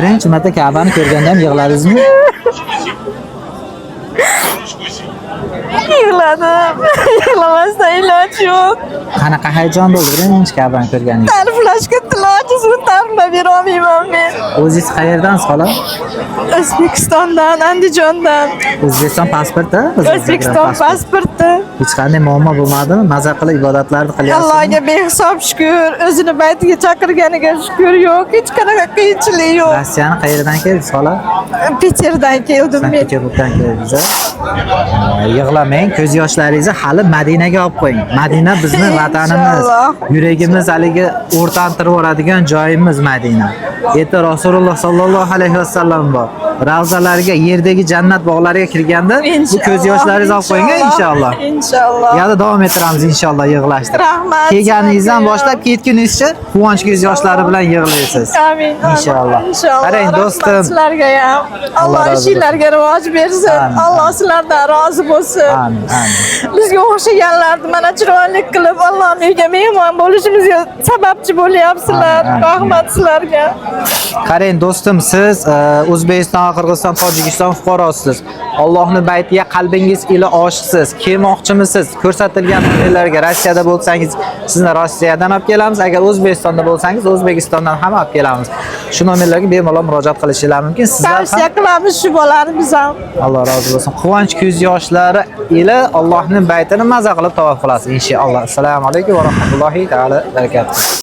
Birinchi marta Ka'bani ko'rganda ham yig'ladingizmi? Yig'ladim. Yig'lamasdan iloj yo'q. Qanaqa hayajon bo'ldi birinchi Ka'bani ko'rganingizda? Ta'riflashga til ojiz, uni ta'riflab berolmayman men. O'zingiz qayerdansiz xola? O'zbekistondan, Andijondan. O'zbekiston pasporti? O'zbekiston pasporti. Hech qanday muammo bo'lmadimi? Maza qilib ibodatlarni qilyapsizmi? Allohga behisob shukur, o'zini baytiga chaqirganiga shukur yo'q, hech qanaqa qiyinchilik yo'q. Rossiyani qayerdan keldingiz xola? Peterdan keldim Sankt men. Peterburgdan keldingiz. Yig'lamang, ko'z yoshlaringizni hali Madinaga olib qo'ying. Madina bizni vatanimiz. Inshaalloh. Yuragimiz haligi o'rtantirib yuboradigan joyimiz Madina. Erta Rasululloh sollallohu alayhi vasallam bor. Ravzalarga, yerdagi jannat bog'lariga kirganda bu ko'z yoshlaringizni olib qo'ying inshaalloh. Inshaalloh. Yana davom ettiramiz inshaalloh yig'lashni. Rahmat. Kelganingizdan sizlarga. boshlab ketguningizcha quvonch ko'z yoshlari bilan yig'laysiz. Amin. Inshaalloh. Inshaalloh. Qarang Rahmat do'stim. sizlarga ham. Alloh Alloh rozi bo'lsin. ishinglarga rivoj bersin. Amin, Alloh sizlardan rozi bo'lsin. Amin, amin. Bizga o'xshaganlarni mana chiroyli qilib Allohning uyiga mehmon bo'lishimizga sababchi bo'lyapsizlar. Amin, amin. Rahmat sizlarga. Qarang do'stim, siz O'zbekiston, Qirg'iziston, Tojikiston fuqarosisiz. Allohning baytiga qalbingiz ila oshiqsiz. Kelmoqchimisiz? Ko'rsatilgan nomerlarga Rossiyada bo'lsangiz, sizni Rossiyadan olib kelamiz. Agar O'zbekistonda bo'lsangiz, O'zbekistondan ham olib kelamiz. Shu nomerlarga bemalol murojaat qilishingiz mumkin. Sizlar ham Tavsiya qilamiz shu bolani biz ham. Alloh rozi bo'lsin. Quvonch ko'z yoshlari ila Allohning baytini maza qilib tavof qilasiz inshaalloh. Assalomu alaykum va rahmatullohi taala barakatuh.